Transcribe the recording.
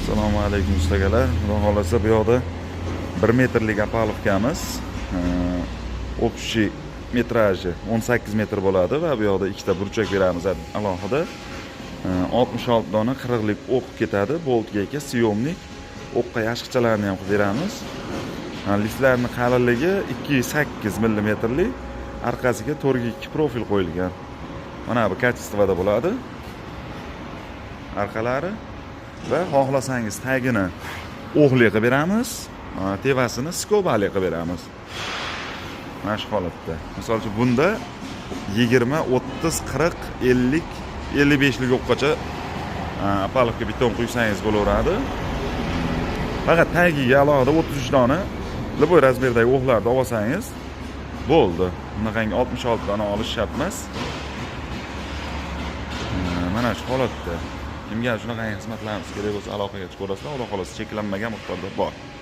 Assalomu alaykum, ustagalar. Xudo xohlasa, bu yoqda 1 metrlik опалубка miz. Общий metraji 18 metr bo'ladi va bu yoqda ikkita burchak beramiz alohida. 66 dona 40 lik o'q ketadi, болт, гайка, съёмник, o'qqa yashiqchalarni ham qilib beramiz. Listlarni qalinligi 2,8 millimetrlik, orqasiga 4 ga 2 profil qo'yilgan. Mana bu качество da bo'ladi. Orqalari va xohlasangiz tagini o'qli qilib beramiz, tepasini скоба li qilib beramiz. Mana shu holatda. Misol uchun, bunda 20, 30, 40, 50, 55 lik o'qqacha опалубка beton quysangiz bo'laveradi. Faqat tagiga alohida 33 dona любой размер dagi o'qlarni olib olsangiz bo'ldi. Bunaqangi 66 dona olish shart emas. Mana shu holatda. Kimga shunaqangi xizmatlarimiz kerak bo'lsa, aloqaga chiqaverasizlar. Xudo xohlasa, cheklanmagan miqdorda bor.